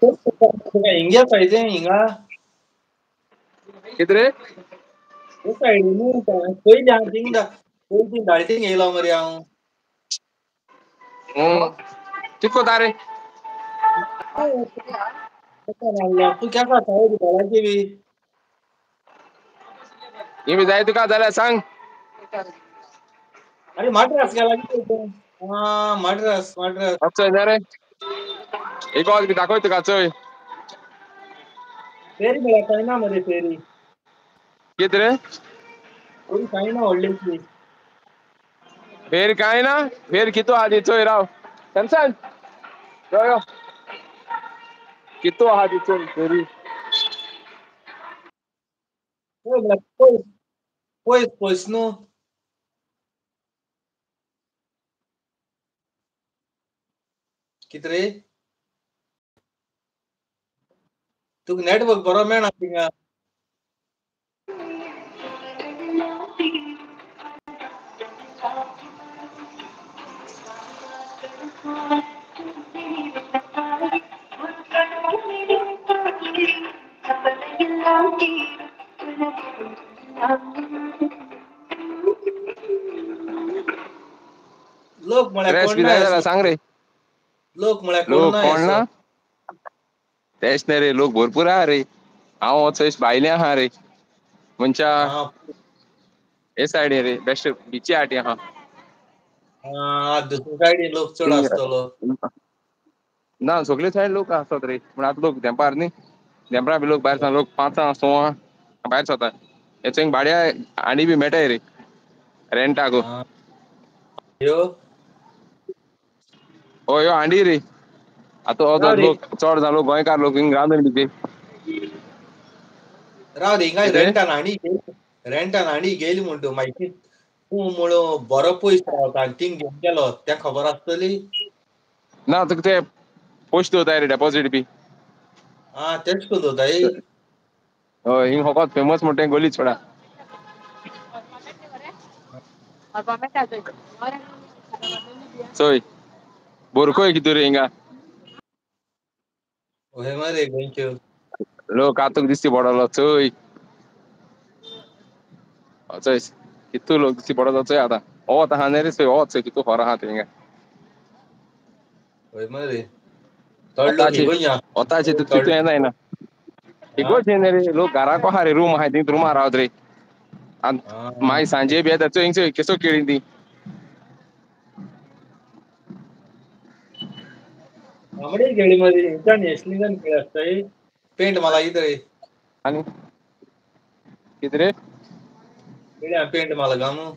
हिंगे पाहिजे हिंगा कित रे सायडीन पयलीं हांव थिंग पयलीं धाडटींग येयलो मरे हांव. कित कोता रे? तूं केन्ना सायड घराची बी ही बी जाय तुका जाल्यार सांग. अरे मद्रास गेला कितें? आं मद्रास मद्रास चल ना रे एक बी दाखय तुका चोय. फेरी म्हळ्यार कांय ना मरे फेरी. कित रे? फेरी कांय ना व्हडलीशी. फेरी कांय ना? फेरी कितू आहा ती चोय राव. सॅमसन यो यो कितू आहा ती चोय फेरी. पयस पयस पयस न्हू. कित रे? तुका नेटवर्क बरो मेळना थिंगा. लोक म्हळ्यार कोण ना. सांग रे. लोक म्हळ्यार कोण ना. तेच न्ही रे लोक भरपूर आहा रे. हांव वचय भायले आहा रे मनशा हे सायडीन रे बेस्ट बिची आटी आहा. दुसरे सायडीन लोक चड आसतलो. ना सगळे सायड लोक आसतात रे पूण आतां लोक धेंपार न्ही धेंपरा बी लोक भायर सान लोक 5 6 भायर सरता. हेचो भाड्या आनी बी मेळटाय रे रेंटाक. यो हय यो हांडी रे. आतां लोक चड जालो गोंयकार लोक हिंग रांदून बी. राव रे हिंगा रेंटान हांडी रेंटान हांडी गेली म्हणटा मागीर तूं म्हणून बरो पयस रावता आनी थिंग घेवन गेलो तें खबर आसतली ना तुका ते पयशे दवरताय रे डेपोजीट बी. आं तेच करून दवरताय. हय हिंग फकत फेमस म्हणटा गोली सोडा. चोय बोरकोय कितू रे हिंगा. हय मरे गोंयच्यो लोक आतूक दिसती पडलो चोय चोय कितू लोक दिसती पडलो चोय आतां वत आहा न्ही रे चोय वत चोय कितू खरो आहा थिंगा. हय मरे वताचे तुका तितू हें जायना इगोर्ज न्ही रे लोक घराक आहा रे रूम आहाय ती रुमार रावत रे. आनी मागीर सांजे बी येता चोय हिंग चोय केसो केळी ती. तांबडी केळी मरे हिंगान एसलिंगान केळी आसताय पेंट माला कितें रे आनी कितें रे पेंट माला गामू.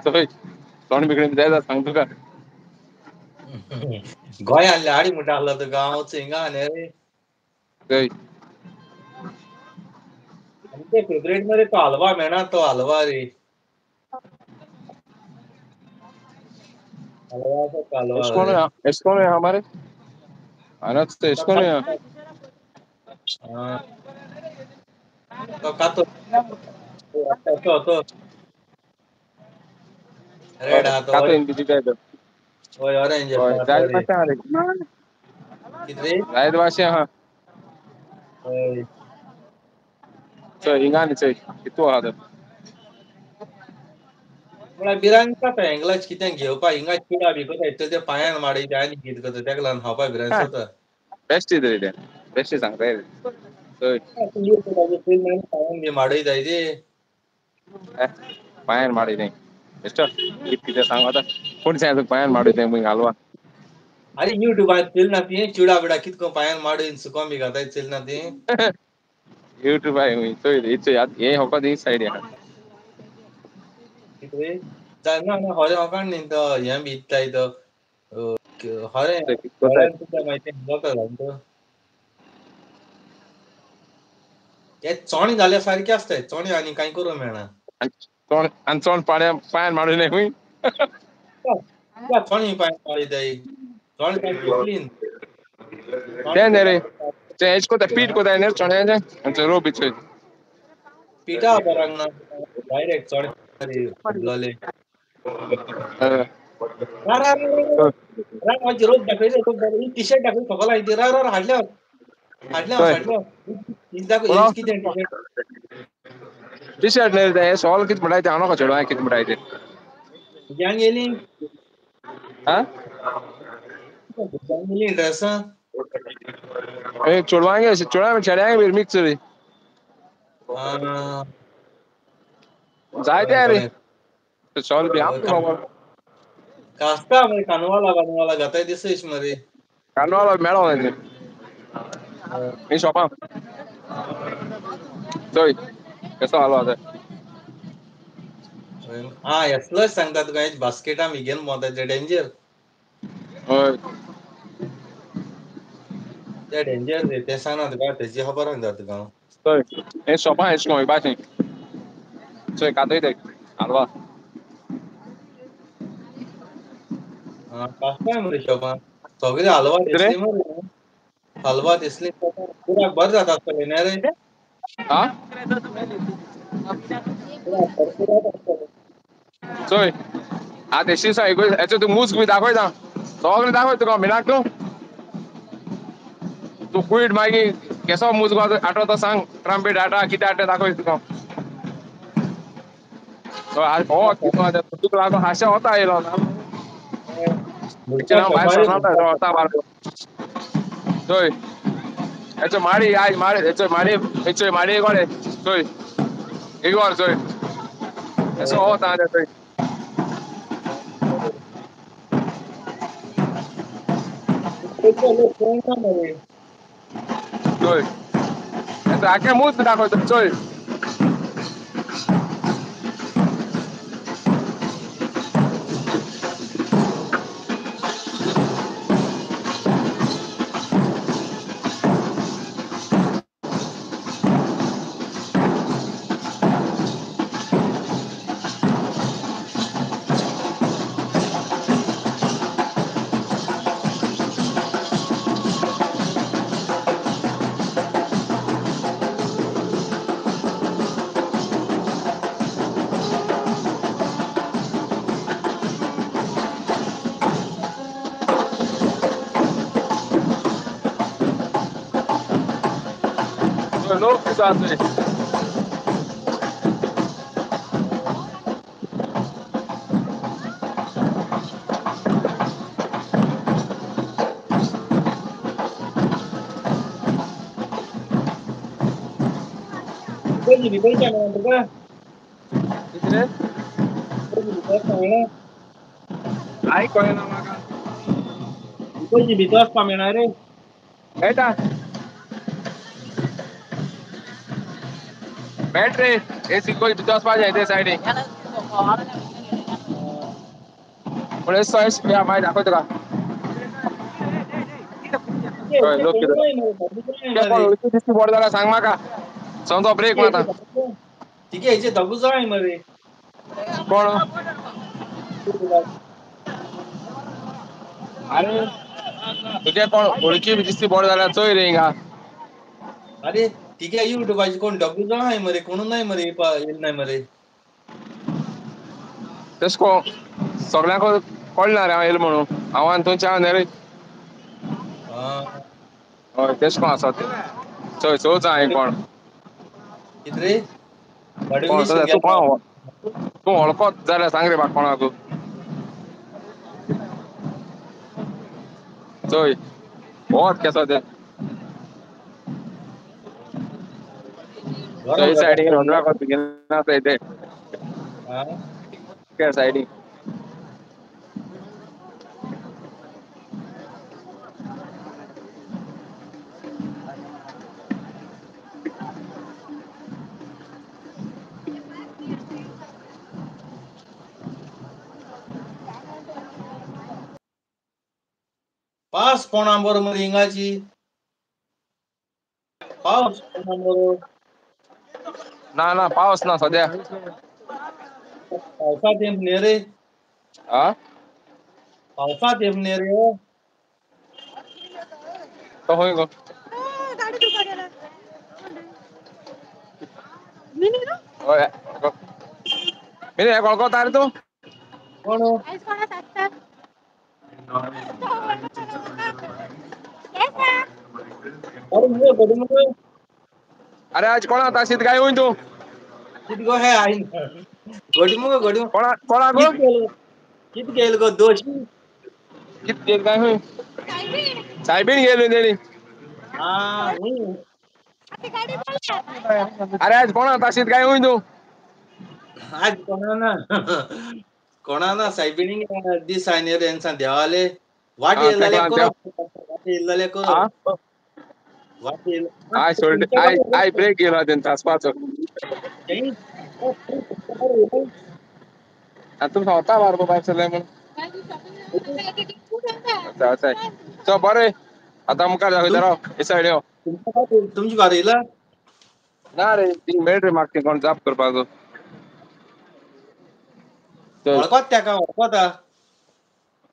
चोय तोंड बिगडून जाय सांग तुका. गोंयांतले हाडी म्हणटा आसलो तुका हांव हिंगा न्ही रे. चोय आमचे फेवरेट मरे तो हलवा मेळना तो हलवा रे. हलवा एस्कोन है हमारे अनंत तो एस्कोन है. हां तो कातो तो तो रेड हा तो कातो इन बिजी जाय तो. हय ऑरेंज जायत मातशें आहा रे. कितें जायत मातशें आहा. हय चोय हिंगा न्ही चोय कितू आहा तो. म्हळ्यार भिरांत जाता हेंगलाच कितें घेवपाक हिंगा चिडा बी कोताय ते पांयान माडयता आनी कितें करता तेका लागून खावपाक भिरांत जाता. बेश्ट रे तें बेश्ट सांगता रे. चोय पांयान बी माडयताय ते पांयान माडयताय बेश्ट कितें सांग आतां कोण सांग तुका पांयान माडयताय खंय हलवा. अरे युट्यूबार चेल ना ती चिडा बिडा कितको पांयान माडून सुकोन बी घाताय चेल ना ती. युट्यूबार चोय चोय हे फकत ही सायड आहा. कितें ना ना हरे म्हाका न्ही तो हें बी इत्ताय तो हरे मागीर ते चोणे जाल्या सारके आसताय चोणे आनी कांय करूंक मेळना. आनी चोण पांयान माडून खंय चोणे पांयान माडयताय चोणे सारके क्लीन. तें न्ही रे तें हेच कोताय पीठ कोताय न्ही चोण्याचें आनी रोव बी चोय पिठा बरांक ना डायरेक्ट चोणे. रे. रोज दाखयले टी शर्ट दाखय सकयल हाडली रा रा हाडल्या हाडल्या हाडल्या दाखय कितें टी शर्ट न्ही तें सॉल कितें म्हणटाय तें हांव नाका चेडवां कितें म्हणटाय तें भुरग्यांक येयली आं भुरग्यांक येयली ड्रेसां चेडवांक चेडवां चेड्यांक बी मिक्स रे जायते रे सॉल बी आमकां खबर कास्ता मरे कानवाला बानवाला घाताय दिसयस मरे कानवाला मेळो न्ही ही शॉपां चोय कसो हालो आतां हा येसलोच सांगता तुका बास्केटां बी घेवन भोंवता ते डेंजर. हय ते डेंजर रे ते सांगना तुका तेजी खबर सांगता तुका हांव. चोय हे शॉपां एश कोन वयपाचें चोय कातय ते हालवा. हा कास्ताय मरे शॉपां सगळे हलवा कितें रे? दिसली मरे हलवा दिसली पुराक बरें जाता आसतलें न्ही रे? आं पुराक भरपूर जाता आसतलें. चोय आतां एशी हेचो तूं मुस्क बी दाखयता सगळें दाखय तुका मिनाक तूं तूं कुयट मागीर केसो मुजगो आठवता तो सांग ट्रम्पेट आटा कितें आटा दाखय तुका. हय हो तुका लागून हांशें वता येयलो ना भुरग्यां भायर शॉपार सरना वता बार चोय हेचो माडी आयज माडी हेचो माडी हेचो माडी कोडे चोय इगोर चोय एसो वता चोय. कोण ना मरे. चोय हेचो आखे मूज दाखयतो चोय. लोक कितें आसा पयलीं बी पयशे मेळना तुका? कितें रे? पयलीं भितर वचपाक मेळना? आयक कळना म्हाका. पयलीं भितर वचपाक मेळना रे? मेळटा मेळट रे एसी कोच भितर वचपा जाय ते सायडीन पूण एसो एश मागीर दाखय तुका. हय लोक कितें कोण वळखी दिसती पडत जाल्यार सांग म्हाका समजो ब्रेक मारता. तिगे हेचे दोगूय जाय मरे. कोण? अरे तुगे कोण वळखी बी दिसती पडत जाल्यार चोय रे हिंगा. अरे तिगे युट्यूबाचे कोण दोगूय जाण आहाय मरे कोणूय नाय मरे येयले नाय मरे. तशें को सगळ्यांक कळना रे हांव येयलो म्हणून हांव आनी थंयच्या न्ही रे. आं हय तेश कोन आसा तें चोय चोयता हांवें कोण. कितें रे? कोण दिसून तूं गेलो. कोण तूं वळखत जाल्यार सांग रे म्हाका कोणाक. चोय वत केसो तें. गरम चोय जाता सायडीन आसतलें ते आं त्या सायडीन. पावस कोणा बरो मरे हिंगाची. पावस कोणा बरो. ना ना पावस ना सद्या. पावसा तेंप न्ही रे. आं पावसा तेंप न्ही रे हो. तो खंय गो? हय. मेरे हे वळखता रे तूं? कोण? अरे आज कोणा ताशीत काय होईन तू? कित गो हे आईन गोडी मुगो गोडी कोणा कोणा गो कित गेल गो दोशी कित गेल काय होईन? साहेबीन गेलो तेणी. हा. अरे आज कोणा ताशीत काय होईन तू? आज कोणा ना कोणा ना साहेबीन दीस आयन रे देवाले वाट येयल जाल्यार करो, वाट येयल जाल्यार करो. I सोड I I break गेलो तेंचा आसपाचो. आतां तुम सांगता बारबो भायर सरले म्हूण. अच्छा चल बरें आतां मुखार दाखयता राव हे सायड यो. तुमची बार येयला ना रे ती मेळ रे म्हाका कोण जाप करपाचो. वळखत तेका वळखता.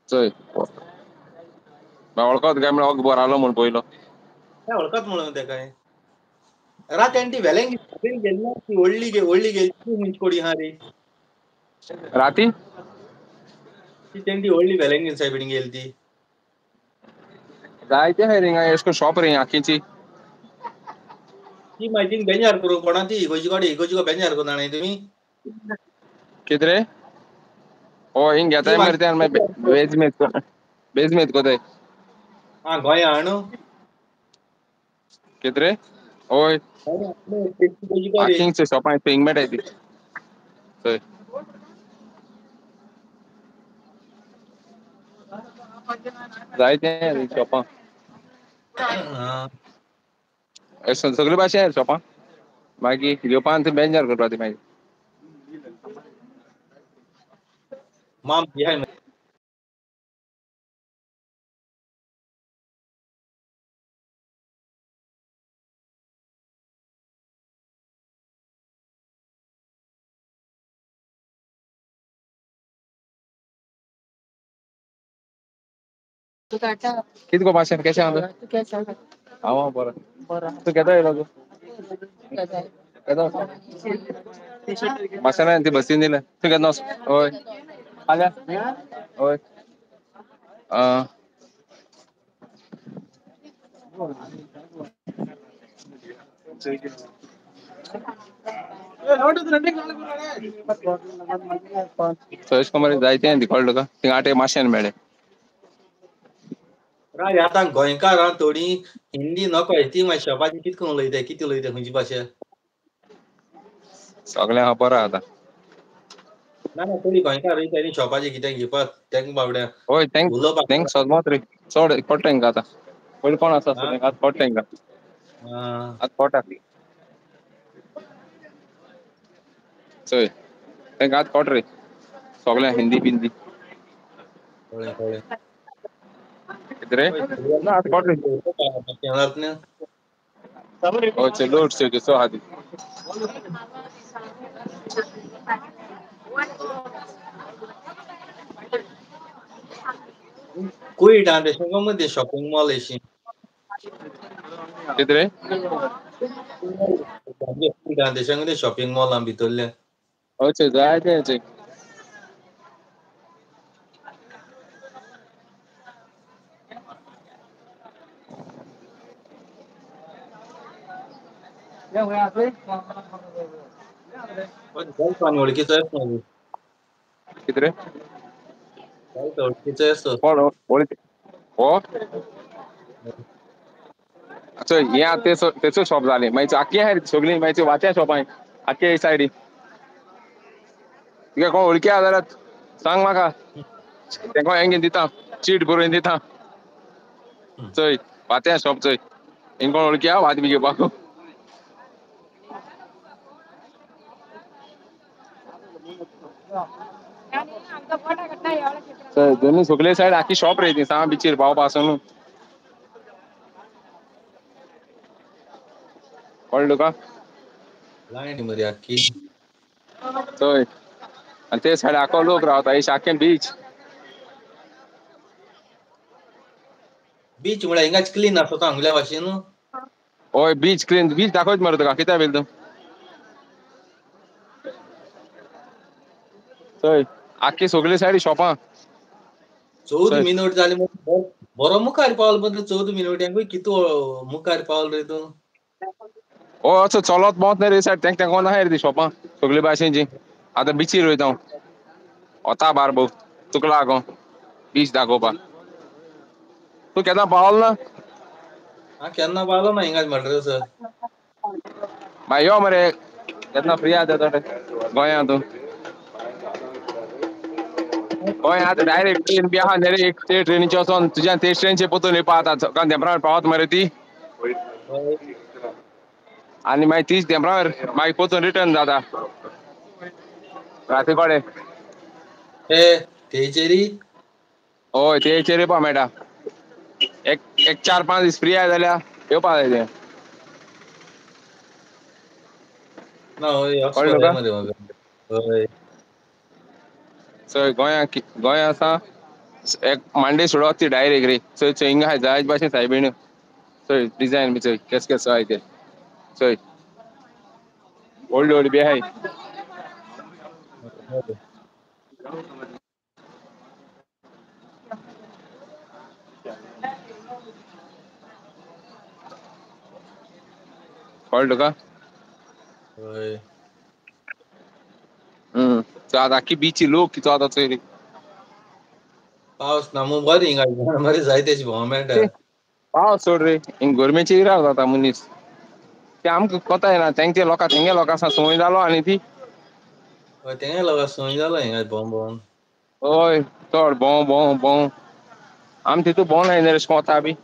चोय वळखत काय म्हण बरो आलो म्हूण पयलो. वळखत म्हणून तेका रात ती वेलेंग गेली ना ती व्हडली व्हडली गेली ती कोडी हा रे राती ती तेंटी व्हडली वेलेंग सायबीन गेली ती जायते हाय रे एशको शॉप रे आखीची ती माहिती बेंजार करू कोणा ती इगोजी कडेन इगोजी को बेंजार करून जाणाय तुमी कित रे? ओ हिंग घेताय मरे ते मागीर वेज मेज वेज मेज कोताय. हा गोंया न्हू कित रे? ओय आखींचे शॉपां हिंग मेळटाय ती. चोय जायते शॉपां सगळे भाशे शॉपां मागीर घेवपान थंय बेंजार करपा ती मागीर. माम behind. कित गो भाशेन केशें आहा तूं? हांव बरो. तूं केदो येयलो तूं? केदो माशेलान ती बसीन दिले. तूं केन्ना हय फाल्यां? हय. सरेश कुमार जायते ती कळ्ळें तुका? थिंगा आटे माशेन मेळ्ळे. राय आतां गोंयकार आहा थोडी हिंदी नको ती मागीर शॉपाची कितको उलयता कितें उलयता खंयची भाशा? सगळें आहा बरो आतां. ना ना थोडी गोंयकार वयता न्ही शॉपाचेर कितें घेवपाक तेंका बाबड्या हय thank उलोवपाक thank सदमत रे चड पडटा तेंका आतां. पयलीं कोण आसा आतां पडटा तेंका. आतां पडटा. चोय तेंका आतां पडटा रे सगळें हिंदी बिंदी. कळ्ळें कळ्ळें. कितें रे? ना आतां पडटा रे. हय चल लोड चो आहा ती. कुईट आहा तेशें मदीं शॉपिंग मॉल एशी. कितें रे? कुईट आहा तेशें मदीं शॉपिंग मॉल आहा भितरलें. हय चोय जायते चोय. वळखीचो येसो. कितें रे? वळखीचो येसो. कोण वळखी हो? चोय हें आतां तेचो शॉप जालें मागीर आख्खी आहा रे सगळीं मागीर वात्या शॉपां आख्खे सायडी. तुगे कोण वळखी आहा जाल्यार सांग म्हाका. तेंका हें घेवन दिता चीट बरोवन दिता. चोय वात्या शॉप चोय हिंग कोण वळखी आहा वात बी घेवपाक. दोन्ही सगळे सायड आखी शॉप रे ती सांग बिचीर पावपा आसून न्हू. कळ्ळें तुका? लायन मरे आख्खी. चोय आनी ते सायड आखो लोक रावता ही आख्खें बीच. बीच म्हळ्यार हिंगाच क्लीन आसता हांगल्या भाशेन. हय बीच क्लीन बीच दाखयत मरे तुका कित्याक येयलो तूं? चोय आख्खी सगळी सायडी शॉपां. 14 मिनट जाले बरो मुखार पावल पण 14 मिनटांकूय कितू मुखार पावल रे तूं. ओ असो चलत भोंवत न्ही रे सायड तेंक तेंकोन आहाय रे ती शॉपां सगळे भाशेची. आतां बिचीर वयता हांव वता बार भोव तुका लागो बीच दाखोवपाक. तूं केन्ना पावल ना? हांव केन्ना पावलो ना हिंगाच मड्रास. मागीर यो मरे केन्ना फ्री आसा ते गोंया तूं. गोंय आतां डायरेक्ट ट्रेन बी आहा न्ही रे, एक ते ट्रेनीचे वचोन तुज्यान ते ट्रेनचे पोतून येवपा आतां धेंपरा पावत मरे ती. आनी मागीर तीच धेंपरावर मागीर पोतून रिटर्न जाता राती कडेन. तेचेरी? हय तेचेर येवपा मेळटा. एक एक 4-5 दीस फ्री आहा जाल्यार येवपा जाय तें. ना हय कळ्ळें तुका? मरे म्हाका. हय चोय गोंया गोंया आसा एक मांडे सोडत ती डायरेक्ट रे. चोय चोय हिंगा जायत भाशेन सायबीण. चोय डिजायन बी चोय केस केस आहाय ते. चोय व्हडली व्हडली बी आहाय. कळ्ळें तुका? हय. आतां आख्खी बिची लोक कितो आतां चोय रे. पावस ना मू बरें हिंगा मरे जाय तेशी भोंवंक मेळटा. पावस सोड रे हिंग गोरमेची इरार जाता मनीस. ते आमकां कोता येना तेंचे लोकां तेंगे लोकां संवय जालो आनी ती. हय तेंगे लोकां संवय जालो हिंगा भोंवन भोंवन. हय चड भोंव भोंव भोंव आमी तितू भोंवनाय न्ही रे कोता बी.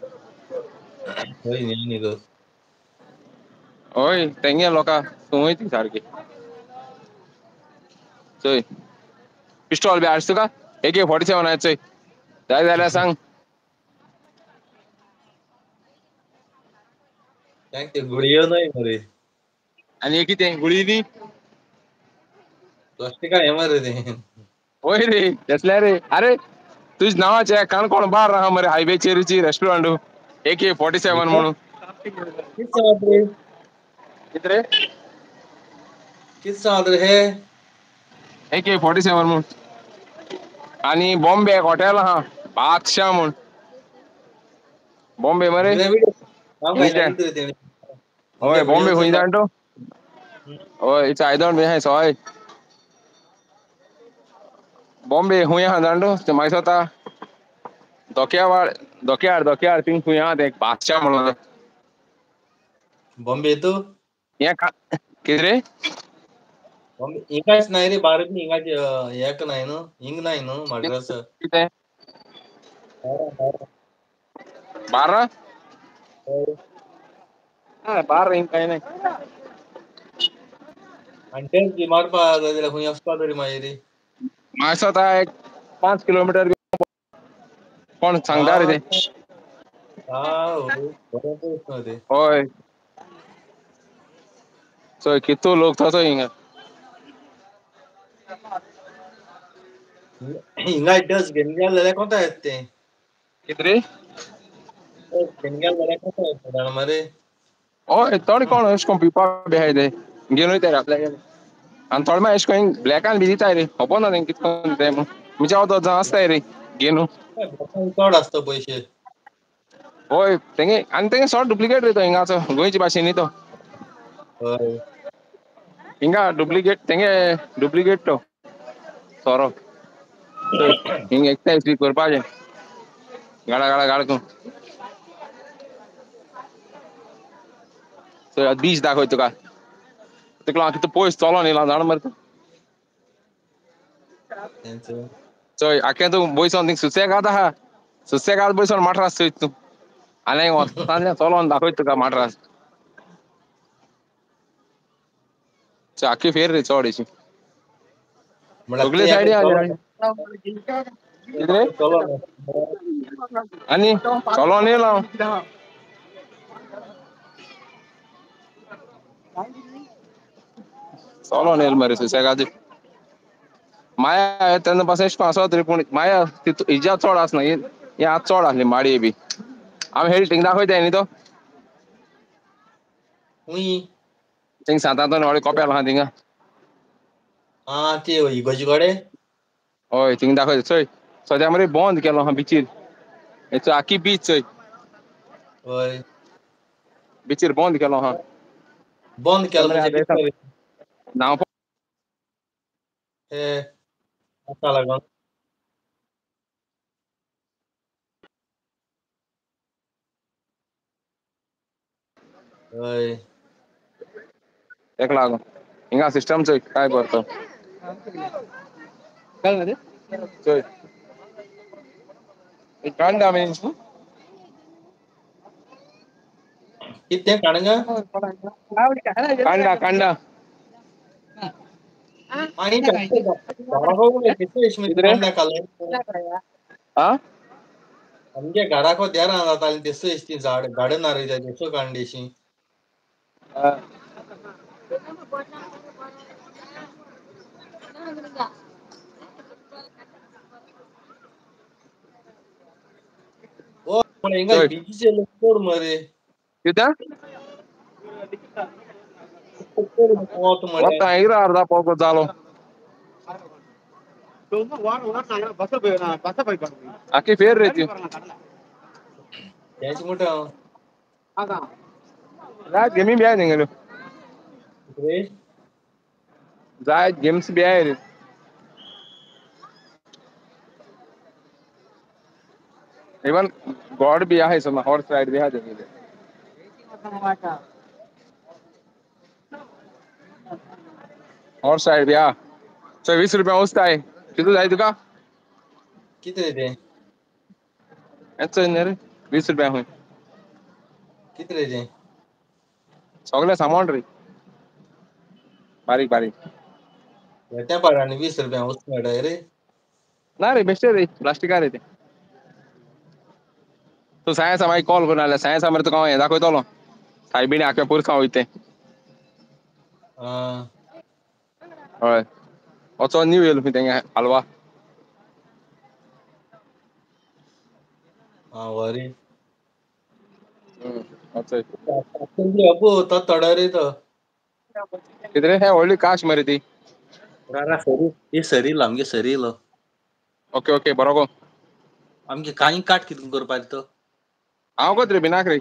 हय न्ही न्ही गो. हय तेंगे लोकां संवय ती सारकी. चोय पिस्टॉल बी हाडस तुका? AK-47 आहा चोय. जाय जाल्यार सांग. ते गुळयो न्हय मरे. आनी कितें गुळी न्ही? प्लास्टिका हें मरे तें. हय रे तेसल्या रे. अरे तुज्या नांवाचें काणकोण बार आहा मरे हायवेचेरची रेस्टॉरंट AK-47 म्हणून. कितें सांगता रे? कितें रे? कितें सांगता रे हे? AK-47 म्हूण. आनी बॉम्बे एक हॉटेल आहा बादशाह म्हूण. बॉम्बे मरे. हय बॉम्बे खंय जाण तूं? हय आयदन बी आहाय सवाय. बॉम्बे खूंय आहा जाण तूं? ते म्हाका दिसता धोक्यावाड धोक्यार धोक्यार थिंग खूंय आहा तें बादशाह म्हणून. बॉम्बे तूं? हें कितें रे? हिंगाच नाय रे बार बी हिंगाच हेक नाय न्हू हिंग नाय न्हू मड्रास. कितें? 12? ना 12 हिंग कांय नाय. आनी तेंच बी मारपा जाय जाल्यार खूंय वचपा तरी मागीर? म्हाका दिसता एक 5 किलोमिटर कोण सांगता रे ते. हय चोय कितू लोक तसो हिंगा. हिंगा डस घेवन गेले जाल्यार कोता येता तें? कितें रे? घेवन गेले जाल्यार कोता येता जाणा मरे. हय थोडे कोण अशें कोन पिवपाक बी आहाय ते घेवन वयता रे आपल्याक. आनी थोडे मागीर अशें कोन ब्लॅकान बी दिताय रे. खबर ना तेंकां कितें कोन्न तें म्हूण. म्हणजे हांव जाण आसताय रे घेवन. चड आसता पयशे. हय तेंगे आनी तेंगे सगळो डुप्लिकेट रे तो हिंगाचो गोंयचे भाशेन न्ही तो. हय हिंगा डुप्लिकेट तेंगे डुप्लिकेट तो सोरो. हिंग एक्सरसाइज बी करपाचें गाडा गाडा गाड करून. चोय बीच दाखय तुका. तुका हांव कितें पयस चलोन येयला जाणा मरे तूं. चोय आख्खें तूं बयसोन थिंग सुसेगाद आहा. सुसेगाद बयसोन माटरास चोयत तूं. आनी वचपाचें चलोन दाखयत तुका माटरास. चोय आख्खी फेर रे चड अशी. सगळे सायडी आहा. कितें? आनी चलोन येयला हांव. चलोन येयला मरे सुसेगाद. माया तेन्ना पासून अशें कोन्न आसत रे पूण माया हिज्या चड आसना हे आतां चड आसली माडये बी. आमी हेळ थिंग दाखयताय न्ही तो. थिंग सांतांतोन व्हडलें कोपेल आहा थिंगा. आं ती इगोजी कडेन? हय थिंग दाखय चोय सद्या मरे बंद केलो आहा बिचीर हेचो आखी बीच चोय. हय बिचीर बंद केलो आहा. बंद केलो म्हणजे नांव हे ताका लागून. हय तेका लागून हिंगा सिस्टम चोय काय करतो चोय कांदा आमी कितें काणगा कांदा कांदा आमगे घराको देरां जातालीं तेसो ती झाड गार्डनार तेसो कांडेशी. ओ पण हिंगा बिचीचे लोक चड मरे. कित्याक अर्धा पाव जालो आखी फेर रे ती तेच मोठा जायत गेमी बी आहे तेंगेल्यो जायत गेम्स बी आहे रे. इवन गॉड बी आहे समज हॉर्स राईड बी आहे तेंगेले. हॉर्स राईड बी हा चल 20 रुपया वस्त आहे. किती जाय तुका किती रे ते रे 20 रुपया खंय किती रे ते सगळे सामान रे बारीक बारीक त्या पाडांनी 20 रुपया वस्त मेळटा रे. ना रे बेश्टे रे प्लास्टिका रे ते. तूं सायन्सा मागीर कॉल करून आल्या सायन्सा मरे तुका हांव हें दाखयतलो सायबिणी आख्या पुरसांव वयता तें. हय वचोन न्यू येयलो खंय तेंगे हालवा. आं बरें. अबो तो तडो रे तो कितें रे हे व्हडली काश मरे ती. सरी सरी आमगे सरी येयलो. ओके ओके बरो गो. आमगे कांय काट कितें करपाक तो हांव कोत रे बिनाक रे.